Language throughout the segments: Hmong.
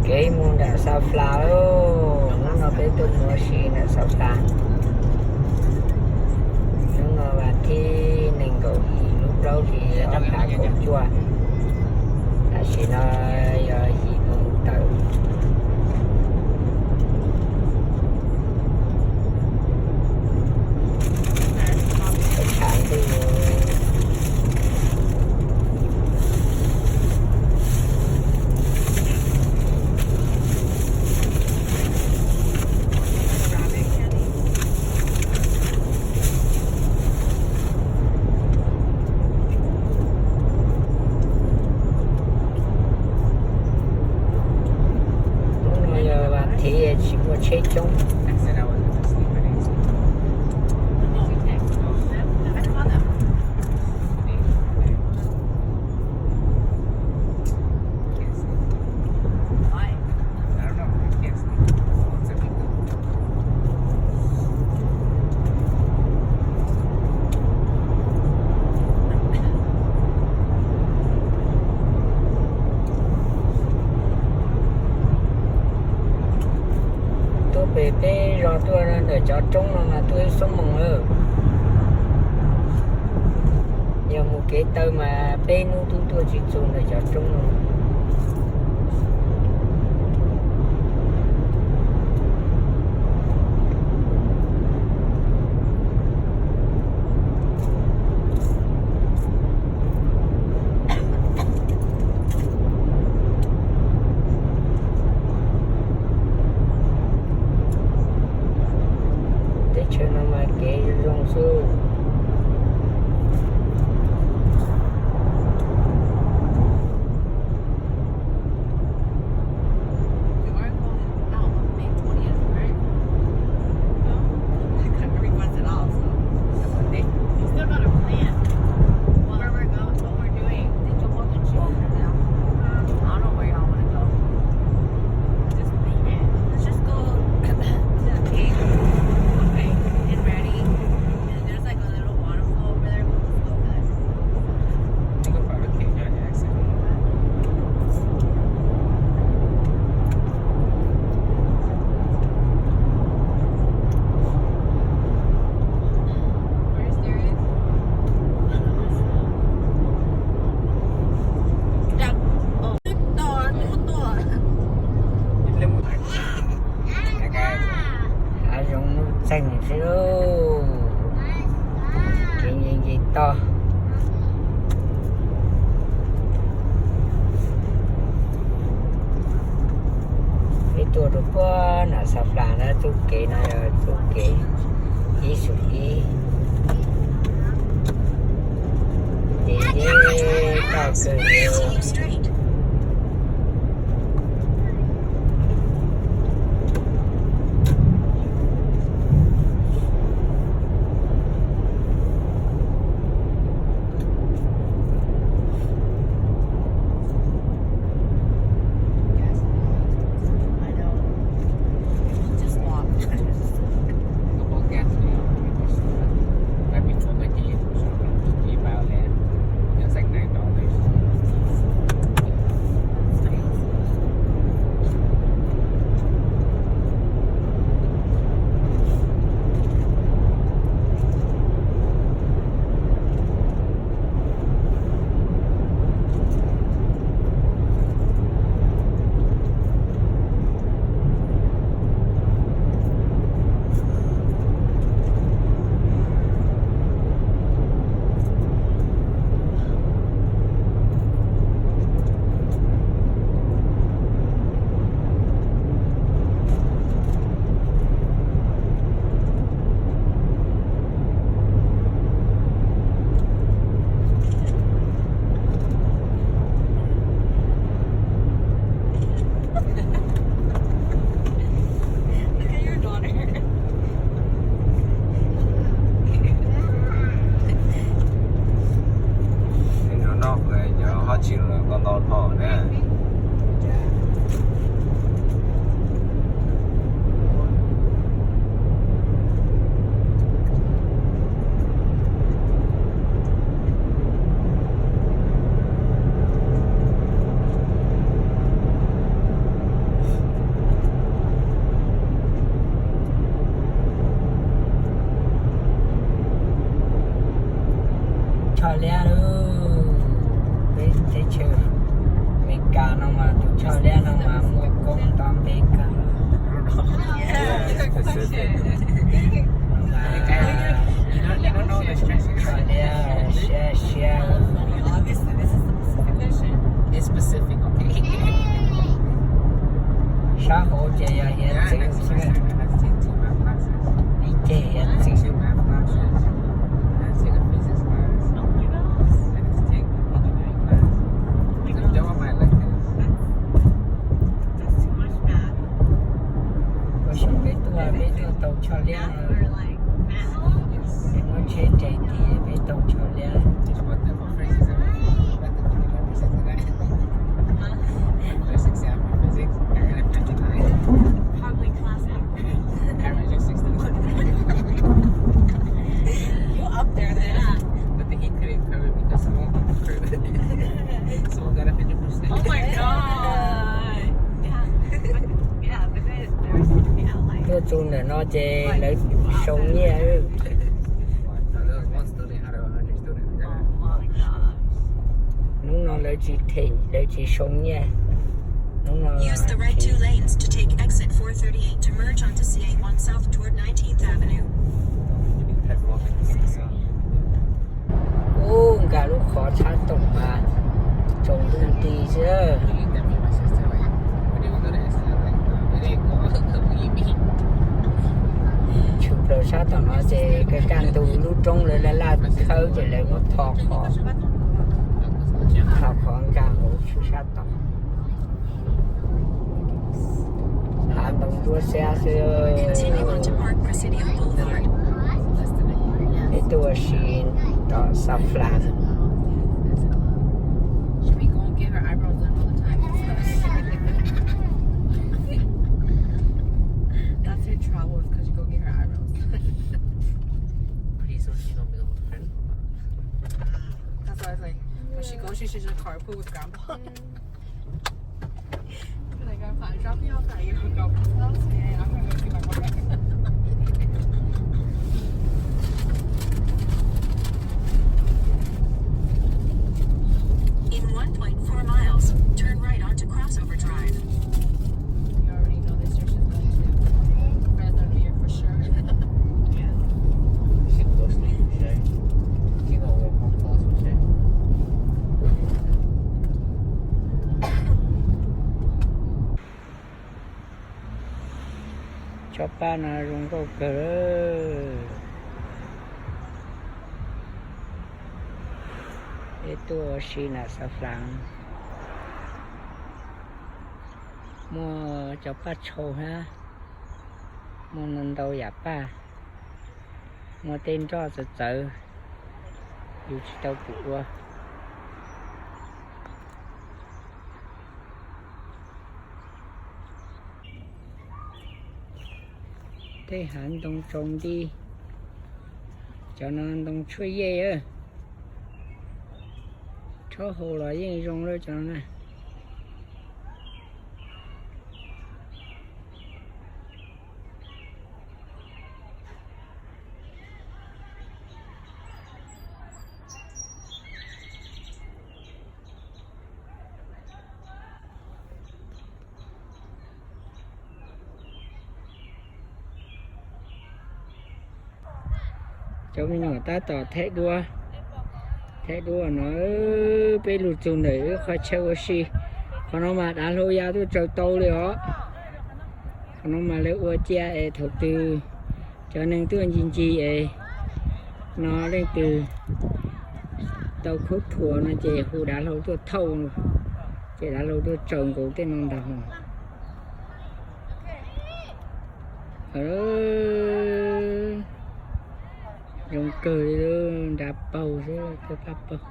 Kev mus nram Xav Flas lauj, hnub no peb tuaj mus ua si nram Xav Flas. Hnub no vas thib nees nkaum yim lub plaub hlis ob phav kaum cuaj, tam sim no yog yim moos tawm. Tshav ntuj. Hnub no yog vas thiv tsis muaj tsheb coob. Tuaj pem peb zos tuaj ntawm cov roob no mas tuaj ib xuab moos lawm. Yog mus kev taw mas peb hnub twb tuaj tsis txog ntawm cov roob no. Teb chaws no mas kev zoo zoo xwb. Hav zoov nuj txeeg xwb lauj. Kev nce nce toj. Peb tuaj rau puag nram Xav Flas na, txoj kev no yog txoj kev ib xus ib. Ces deb toj kawg li. Tshoj liab lub, peb teb chaws Amelikas no mas tus tshoj liab no mas muaj koob nto npe kawg. Tshoj liab siab siab. Sab hauv ces yog hiav txwv xwb, ib ceg hiav txwv. Ua si peb tuaj peb tuaj tau tshoj liab, peb muab tsheb nres tis peb tau tshoj liab. Tuaj txug ntawm no ces lawv sau nyiaj. Hnub no lawv tsis them, lawv tsis sau nyiaj. Hnub no Ub, nkag lub qhov tshab toom mas tsaus ntuj nti xwb. Tshwm plaws sab tom no ces kaj kaj ntug lub roob lawv laj laj khawb ces lawv muab tho qhov, tho qhov nkag hauv tshwm sab tom. Hav ntoo nruab xiab xwb. Peb tuaj ua si tom Xab Flas. In one point four miles, turn right onto Crossover Drive. You already know this church is going to Fresno, New York for sure. Yeah. Tsob paj no zoo nkauj kawg. Peb tuaj ua si nram Xab Flas. Muaj cov paj tshau hab, muaj ntau yam paj, muaj tej nroj txawv txawv, yus tsis tau pum ua. Tej hav ntoo tsaus nti. Cov no ntoo tshuaj yej, rhaub haus los yeej zoo lawm cov no na. Cov me nyuam tab tom thaij duab, thaij duab no. Peb lug txug ntawm ib qhov chaw ua si, qhov no mas dav hlau ya tuaj tsaws tau li os. Qhov no mas lawv ua cia es thaum twg cov neeg tuaj ncig ncig es no leej twg tau khaub thuas no ces hu dav hlau tuaj thauj, ces dav hlau tuaj tsaws nkaus tej no ntag. Zoo kawg li, nra paug xwb, kawg paj paug.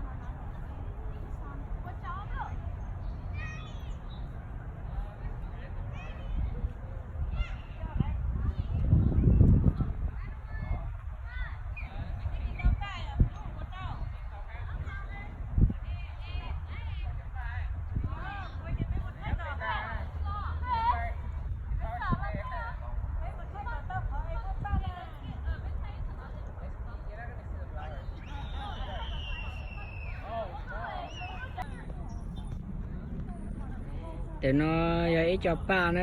Ntawm no yog ib co paj na,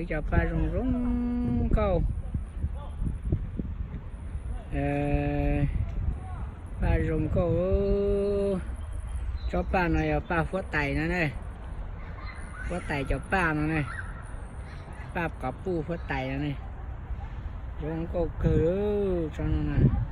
ib co paj zoo zoo nkauj. Paj zoo nkauj. Tsob paj no yog paj huab tais no ne, huab tais cov paj no ne, paj qov puj huab tais no ne, zoo nkauj kawg tsob no na.